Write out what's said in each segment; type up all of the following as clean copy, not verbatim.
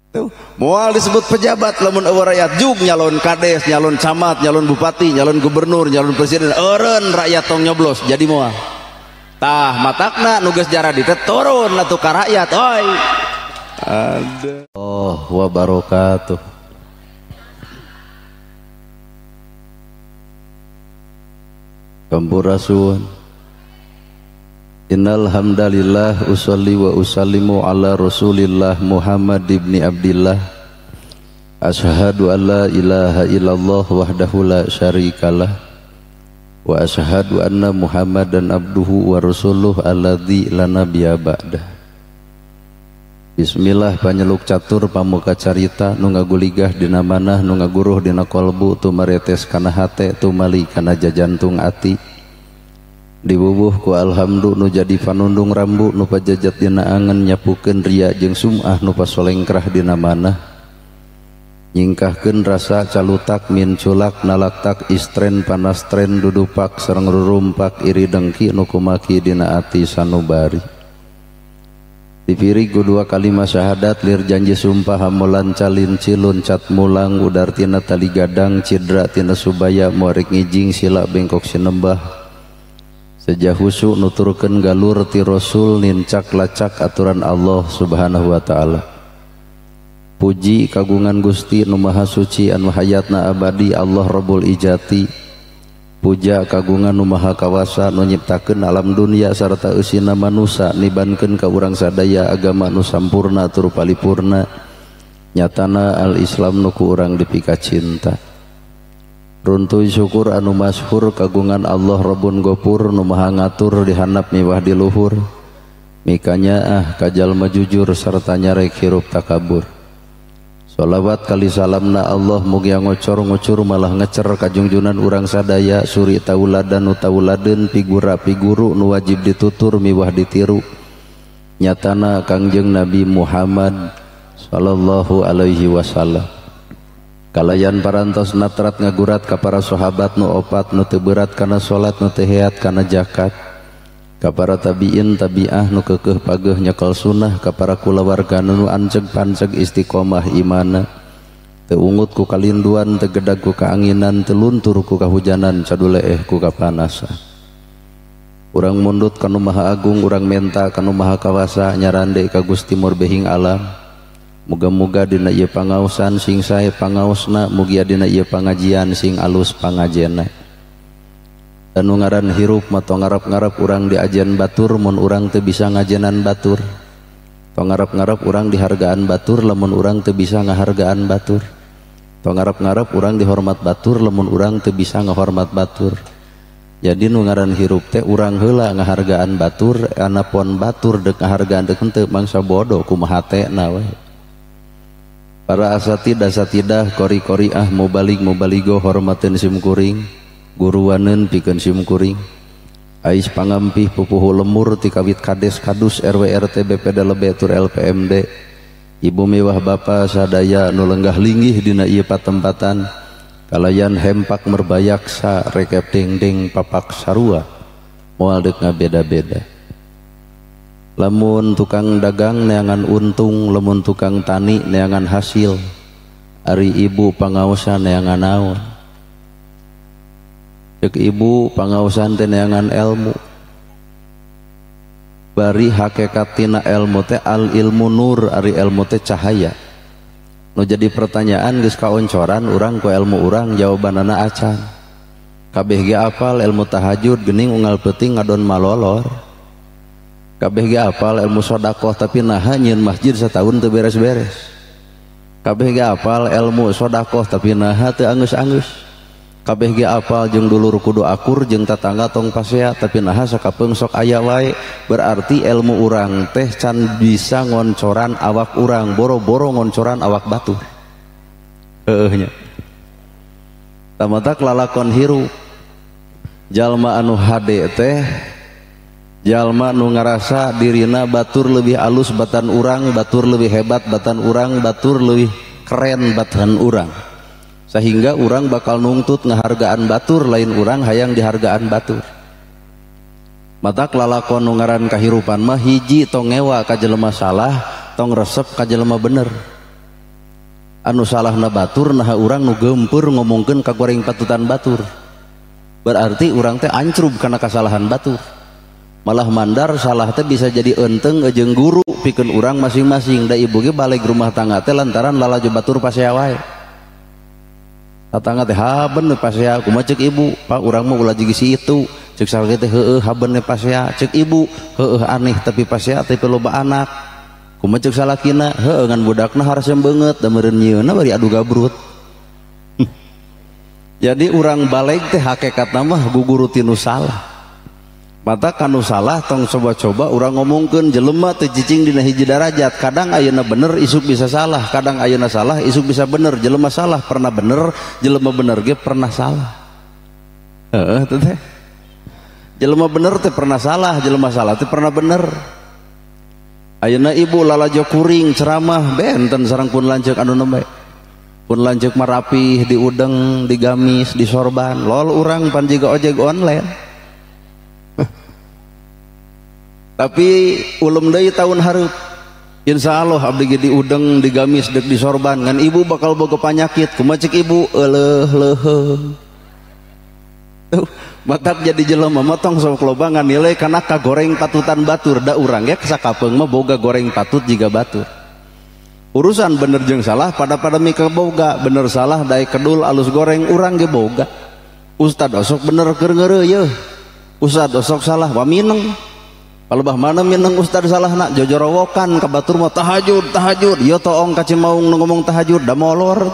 Tuh, moal disebut pejabat lamun eueuh rakyat jug nyalon kades, nyalon camat, nyalon bupati, nyalon gubernur, nyalon presiden, eureun rakyat tong nyoblos jadi moal. Tah matakna nu geus jaradi teh turun atuh ka rakyat oi. Ada. Oh, wa barakatuh. Sampurasun. Innal hamdalillah usolli wa usallimu ala Rasulillah Muhammad ibni Abdillah. Asyhadu an la ilaha illallah wahdahu la syarikalah wa asyhadu anna Muhammadan abduhu wa rasuluh alladzi la nabiyya ba'dah. Bismillah panyeluk catur pamuka carita nu ngaguligah dina manah nu ngaguruh dina kolbu tumaretes kana hate tumali kana jajantung ati. Dibubuh ku alhamdu nu jadi panundung rambu nu pajajat dina angen nyapukeun ria jeung sum'ah nu pasolengkrah dina manah nyingkahkeun rasa calutak minculak nalaktak istren panastren dudupak sareng rurumpak iri dengki nu kumaki dina ati sanubari. Dipirig ku dua kalimat syahadat lir janji sumpah hamulan calin cilun cat mulang udar tina tali gadang cidra tina subaya muarik ngijing sila bengkok sinembah sejahusu nuturkeun galur ti Rasul nincak lacak aturan Allah Subhanahu wa taala. Puji kagungan Gusti nu Maha Suci anu hayatna abadi Allah Rabbul Ijati. Puja kagungan nu Maha Kawasa nu nyiptakeun alam dunia sarta eusina manusa nibankeun ka urang sadaya agama nu sampurna tur palipurna nyatana al-Islam nu ku urang dipika cinta. Runtuy syukur anu masyhur kagungan Allah Rabbun Gopur nu maha ngatur dihandap miwah di luhur mikanya ah kajalma jujur sarta nyarek hirup takabur. Sholawat kali salamna Allah mugia ngocor-ngocor malah ngecer kajungjunan urang sadaya suri tauladan nu tauladeun pigura piguru nu wajib ditutur miwah ditiru nyatana Kangjeng Nabi Muhammad sallallahu alaihi wasallam. Kalayan parantos natrat ngagurat ka para sahabat nu opat nu teu berat kana salat nu teu heat kana zakat ka para tabiin tabiah nu keukeuh pageuh nyekel sunnah ka para kulawarga nu anceg panceg istiqomah imana teu ungut ku kalinduan teu gedag ku kaanginan teu luntur ku kahujanan caduleeh ku kapanasan. Urang mundut ka nu Maha Agung urang menta ka nu Maha Kawasa nyarande ka Gusti Murbehing alam. Muga-muga dina ieu pangaosan sing sae pangaosna, mugia dina ieu pangajian sing alus pangajena. Anu ngaran hirup mah tong ngarep-ngarep urang diajen batur mun urang teu bisa ngajenan batur. Tong ngarep-ngarep urang dihargaan batur lamun urang teu bisa ngahargaan batur. Tong ngarep-ngarep urang dihormat batur lamun urang teu bisa ngahormat batur. Jadi nu ngaran hirup teh urang heula ngahargaan batur, anapon batur deuk ngahargaan deuk henteu mangsa bodoh kumaha hatena we. Para asatid asatidah kori-koriah mubalig mubaligo hormateun simkuring guruaneun pikeun simkuring ais pangampih pupuhu lemur ti kawit kades kadus RW RT BPD lebe tur LPMD ibu mewah bapa sadaya nu lenggah linggih dina ieu patempatan kalayan hempak merbayaksa rekep dengdeng papak sarua moal deuk ngabeda-beda. Lamun tukang dagang neangan untung, lamun tukang tani neangan hasil, ari ibu pangaosan neangan naon. Cek ibu pangaosan teh neangan ilmu. Bari hakikat tina ilmu teh al ilmu nur, ari ilmu teh cahaya. Nu jadi pertanyaan geus kaoncoran urang ku ilmu urang jawabanana acan. Kabeh ge apal ilmu tahajud geuning unggal peuting ngadon malolor. Kabeh ge apal ilmu sodakoh tapi naha nyieun masjid sataun teu beres-beres. Kabeh ge apal ilmu sodakoh tapi naha teu anggeus-anggeus. Kabeh ge apal jeung dulur kudu akur jeung tatangga tong pasea tapi naha sakapeung sok aya wae. Berarti ilmu urang teh can bisa ngoncoran awak urang, boro-boro ngoncoran awak batur. Heueuh nya. Tamatak lalakon hirup jalma anu hade teh jalma nu ngarasa dirina batur lebih alus batan urang, batur lebih hebat batan urang, batur lebih keren batan urang. Sehingga urang bakal nungtut ngahargaan batur, lain urang hayang dihargaan batur. Matak lalakon nu ngaran kahirupan mah hiji tong ngewa ka jelema salah, tong resep ka jelema bener. Anu salahna batur naha urang nu geumpeur ngomongkeun ka goreng patutan batur. Berarti urang teh ancrub kana kasalahan batur. Malah mandar salah teh bisa jadi enteng jeung guru pikeun urang masing-masing. Da ibu ge balik rumah tangga teh lantaran lalajo batur pasea wae. Tatangga teh haben we pasea, kumaha ceuk ibu? Pak urang mah ulah jeung si itu. Ceuk salaki teh heueuh haben we pasea, ceuk ibu heueuh aneh tapi pasea tapi loba anak. Kumaha ceuk salakina? Heueuh ngan budakna haresem beungeut da meureun nyieunna bari adu gabrut. Jadi urang balik teh hakikatna mah guguru tinu salah. Mata kanu salah tong coba-coba urang ngomongkeun jelema teu cicing dina hiji darajat. Kadang ayeuna bener isuk bisa salah, kadang ayeuna salah isuk bisa bener. Jelema salah pernah bener, jelema bener ge pernah salah. Heeh teh. Jelema bener teh pernah salah, jelema salah teh pernah bener. Ayeuna ibu lalajo kuring ceramah benten sareng pun lanceuk anu nembe. Pun lanceuk mah rapih diudeng, digamis, disorban. Lol urang pan jiga ojek online. Tapi ulum deui tahun hareup. Insya Allah abdi ge diudeng, digamis, deuk disorban ngan ibu bakal boga panyakit. Kumaha ceuk ibu? Euleuh leuheung. Tuh, matak jadi jelema mah tong sok loba nganilai kana kagoreng patutan batur. Da urang ge sakapeung mah boga goreng patut jiga batur. Urusan bener jeung salah pada mika boga, bener salah daek kedul alus goreng urang ge boga. Ustad osok bener keur ngeureuyeuh. Ustad osok salah wa mineng. Palebah mana mineng ustad salah nak jojorowokan ka batur mah tahajud tahajud ieu toong ka Cimaung nu ngomong tahajud da molor.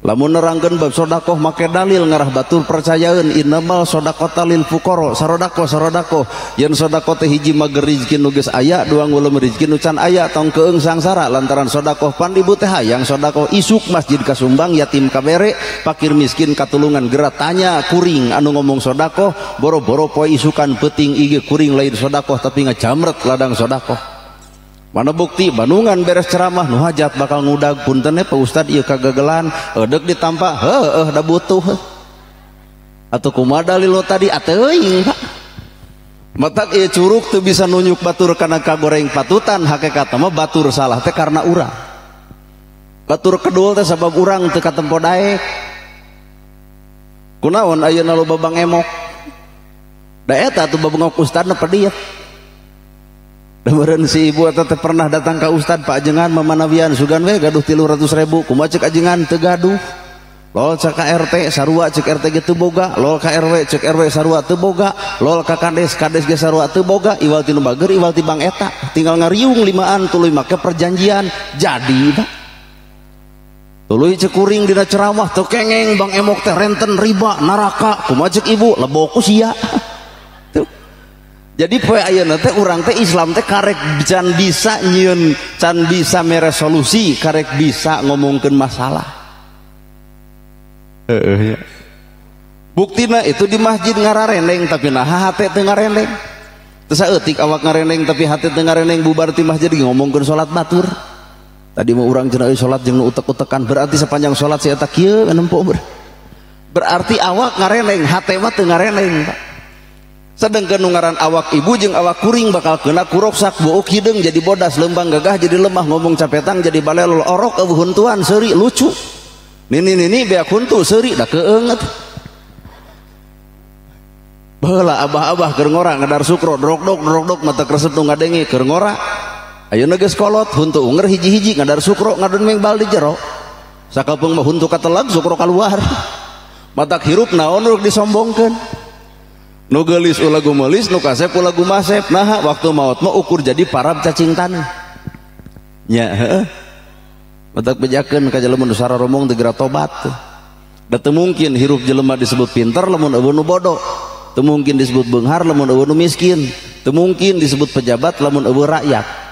Lamun nerangkeun bab sedekah make dalil ngarah batur percayaeun innamal shadaqata lil fuqara sarodaqoh sarodaqoh yen sedekah teh hiji mager rezeki nu geus aya dua ngulem rezeki nu can aya tong keung sangsara lantaran sedekah pan ibu teh hayang sedekah isuk masjid kasumbang yatim kabere fakir miskin katulungan geura tanya kuring anu ngomong sedekah boro-boro poe isukan peuting ieu kuring lain sedekah tapi ngajamret ladang sedekah. Mana bukti Bandungan beres ceramah nu hajat bakal ngudag punten Pak Ustad ieu kagagelan edek ditampa heueuh da butuh atuh kumaha dalil lo tadi ateuing Pak. Matak ieu curug teu bisa nunjuk batur kana kagoreng patutan hakikatna mah batur salah teh karena urang. Batur kedul teh sabab urang teu katempo daek. Kunaon ayeuna loba bang emok? Da eta atuh babengok ustadna pediet. Meureun si ibu eta teh pernah datang ka ustad Pak ajengan mamanawian sugan we gaduh 300.000 kumaha ceuk ajengan teu gaduh. Lol cek ka RT sarua cek RT ge teu boga, lol ka RW cek RW sarua teu boga, lol ka kades kades ge sarua teu boga, iwal ti nu bager iwal ti bang eta tinggal ngariung limaan tuluy make perjanjian jadi Pak. Tuluy cek kuring dina ceramah teu kengeng bang emok teh renten riba neraka kumaha cek ibu lebok ku sia. Jadi poe ayeuna teh urang teh Islam teh karek can bisa nyieun, can bisa mere solusi, karek bisa ngomongkeun masalah. Heeh ya. Buktina itu di masjid ngarareneng tapi naha hate teu ngareneng. Teu saeutik awak ngareneng tapi hate teu ngareneng bubar ti masjid ngomongkeun salat batur. Tadi mah urang cenah euy salat jeung nu utek-utekan berarti sepanjang salat si eta kieu nempo. Berarti awak ngareneng, hate mah teu ngareneng, Pak. Sedangkan nu ngaran awak ibu jeung awak kuring bakal kena kuroksak buuk hideung jadi bodas lembang gagah jadi lemah ngomong capetang jadi balelol orok eueuh huntuan seuri lucu nini nini beak huntu seuri da keungeut baheula abah-abah keur ngora ngadar sukro drok-dok drok-dok mata kresep nu ngadenge keur ngora ayeuna geus kolot huntu unger hiji-hiji ngadar sukro ngadon mengbal di jero sakapeung mah huntu katelag sukro kaluar matak hirup naon rek disombongkeun. Nu geulis ulah gumelis, nu kasep ulah gumasep. Nah, waktu maut mah ukur jadi parab cacing tanah. Nya, heeh. Matak bejakeun ka jelema nu sararomong teu geura tobat. Da teu mungkin hirup jelema disebut pinter lamun eueuh nu bodoh. Teu mungkin disebut beunghar lamun eueuh nu miskin. Teu mungkin disebut pejabat lamun eueuh rakyat.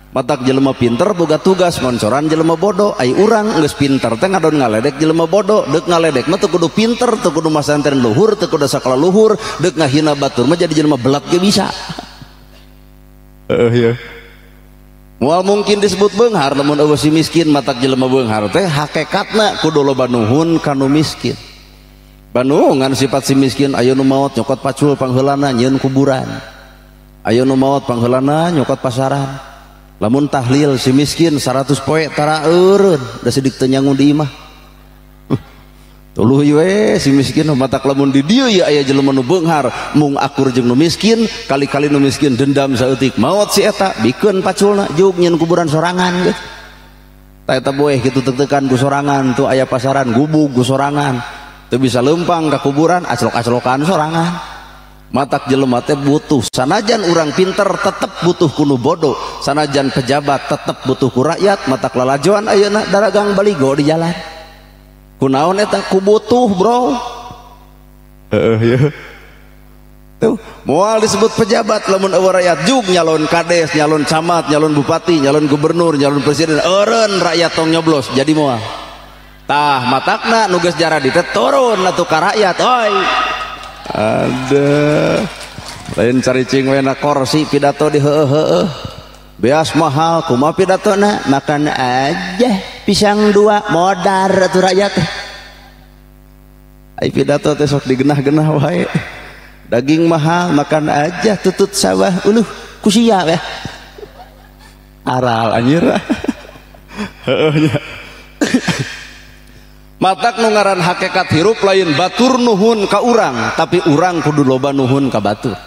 Matak jelema pinter boga tugas moncoran jelema bodoh. Ai urang geus pinter teh ngadon ngaledek jelema bodoh. Deuk ngaledek mah teu kudu pinter, teu kudu masantren luhur, teu kudu sakola luhur, deuk ngahina batur mah jadi jelema belat ge bisa. Heeh ya. Moal mungkin disebut beunghar lamun eueuh si miskin. Matak jelema beunghar teh hakikatna kudu loba nuhun ka nu miskin. Bandungan sifat si miskin aya nu maot nyokot pacul pangheulana nyieun kuburan. Aya nu maot pangheulana nyokot pasaran. Lamun tahlil si miskin 100 poe tara eureun da sidik teu nyangu di imah. Tuluy we si miskin matak lamun di dieu ya aya jelema nu beunghar mung akur jeung nu miskin, kali-kali nu miskin dendam saeutik maot si eta bikeun paculna juk nyeun kuburan sorangan gitu. Ta eta boeh kitu teuk-teukan ku sorangan tuh aya pasaran gubug ku sorangan. Teu bisa leumpang ka kuburan aclok-aclokan sorangan. Matak jelema teh butuh sanajan urang pinter tetep butuh ku nu bodoh, sanajan pejabat tetep butuh ku rakyat. Matak lalajoan ayeuna daragang baligo di jalan. Kunaon eta ku butuh bro. Heeh ya. Tuh moal disebut pejabat lamun eueuh rakyat jug nyalon kades, nyalon camat, nyalon bupati, nyalon gubernur, nyalon presiden, eureun rakyat tong nyoblos jadi moal. Tah matakna nu geus jaradi teh turun atuh ka rakyat oi. Ada lain caricing we na korsi pidato di heueuh-heueuh. Beas mahal kumaha pidatona makan aja pisang dua modar atuh rakyat. Ai pidato teh sok digenah-genah wae. Daging mahal makan aja tutut sawah uluh kusia ya. Aral anjir. Heueuh nya. Matak nu ngaran hakikat hirup lain batur nuhun ka urang, tapi urang kudu loba nuhun ka batur.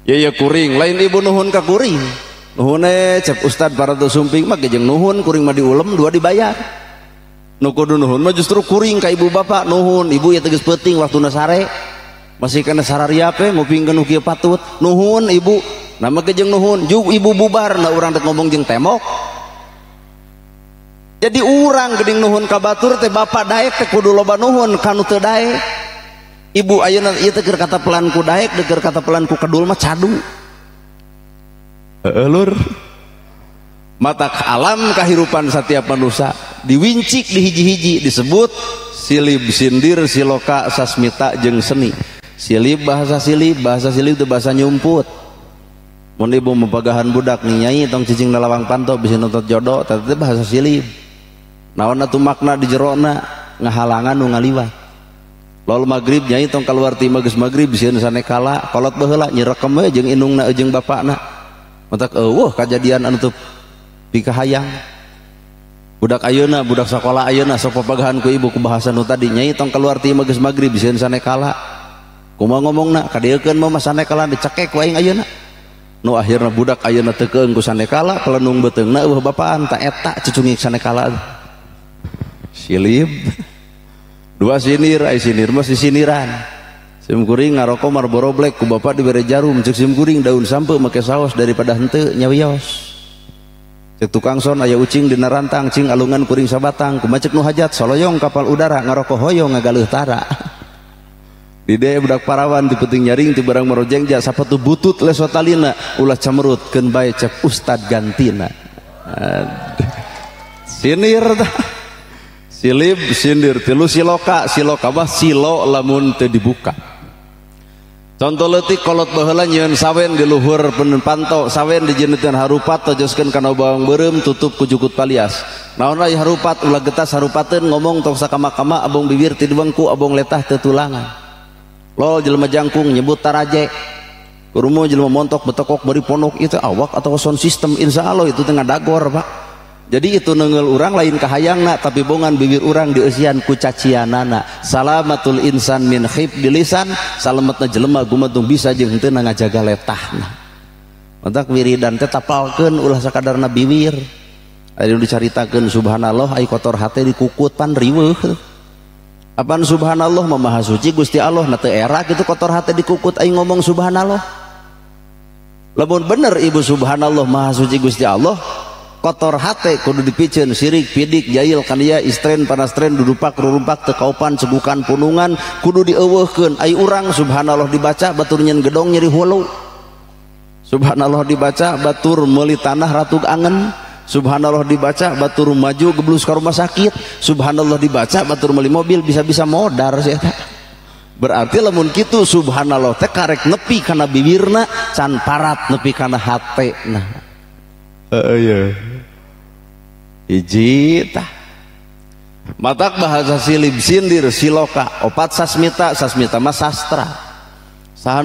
Ye ye kuring lain ibu nuhun ka kuring. Nuhun cep ustad paratu sumping mah jeung nuhun kuring mah diulem dua dibayar. Nu kudu nuhun mah justru kuring ka ibu bapak nuhun, ibu ya tegas peuting waktuna sare. Masih kana sarariap we ngupingkeun nu kieu patut. Nuhun ibu, nama ge jeung nuhun, jug ibu bubar na urang teh ngomong jeung tembok. Jadi urang geuning nuhun ka batur teh bapak daek teh kudu loba nuhun ka nu teu daek. Ibu ayeuna ieu teh keur kata pelan ku daek, keur kata pelan ku kedul mah cadu. Heeh lur. Matak alam kahirupan setiap manusia diwincik dihiji-hiji disebut silib sindir siloka sasmita jeung seni. Silib bahasa silib itu bahasa nyumput. Mun ibu mempagahan budak nih nyai tong cicing na lawang panto bisa nonton jodoh teh bahasa silib. Naon atuh makna di jerona ngahalangan nu ngaliwat. Lalu magrib nyai tong kaluar ti geus magrib sieun sanekala kolot baheula nyirekem we jeung indungna jeung bapakna. Matak eueuh kajadian anu teu pikahayang. Budak ayeuna budak sakola ayeuna sok papagahan ku ibu ku bahasa nu tadi nyai tong kaluar ti geus magrib sieun sanekala. Kumaha ngomongna kadieukeun mah sanekala dicekek ku aing ayeuna. Nu akhirna budak ayeuna teu keung ku sanekala pelenung beuteungna eueuh bapaan ta eta cucungik sanekala. Silib dua sinir ai sinir mah sisiniran. Sim kuring ngaroko Marlboro Black ku bapak dibere jarum cek sim kuring daun sampe make saos daripada henteu nyawios. Cek tukang son aya ucing dina rantang cing alungan kuring sabatang kumaha cek nu hajat soloyong kapal udara ngaroko hoyong ngagaleuh tara. Di de budak parawan di penting nyaring ti barang marojeng ja sapatu butut lesotalina ulah camerut keun bae cek ustad gantina. Sinir tah. Silib sindir tilu siloka siloka mah silo lamun teu dibuka. Contoh leutik kolot baheula nyieun sawen di luhur panto sawen dijeuneuteun harupat tojoskeun kana bawang beureum tutup ku jukut palias. Naon aya harupat ulah getas harupateun ngomong tong sakama-kama abong bibir ti dibengku abong letah teu tulangan. Lol jelema jangkung nyebut taraje. Kurumu jelema montok betokok bari ponok itu awak atau sound system insyaallah itu teh ngadagor Pak. Jadi itu nenggel urang lain kahayangna tapi bongan bibir urang dieusian ku cacianana. Salamatul insan min khib dilisan, salametna jelema gumantung bisa jeung henteu ngajaga letahna. Matak wiridan teh tapalkeun ulah sakadarna biwir. Aya nu dicaritakeun subhanallah ai kotor hate dikukut pan riweuh. Apaan subhanallah mah maha suci Gusti Allah na teu era kitu kotor hate dikukut ai ngomong subhanallah. Lamun bener ibu subhanallah maha suci Gusti Allah kotor hate kudu dipiceun sirik pidik jail kania istren panastren dudupak rurumpak teu kaopan cegukan punungan kudu dieuweuhkeun ai urang subhanallah dibaca batur nyeun gedong nyeri hulu. Subhanallah dibaca batur meuli tanah ratug angen. Subhanallah dibaca batur maju geblus ka rumah sakit. Subhanallah dibaca batur meuli mobil bisa-bisa modar si eta. Berarti lamun kitu subhanallah teh karek nepi kana bibirna can parat nepi kana hatena. Heeh ya. Hiji tah. Matak bahasa silib sindir siloka opat sasmita sasmita mah sastra. Saha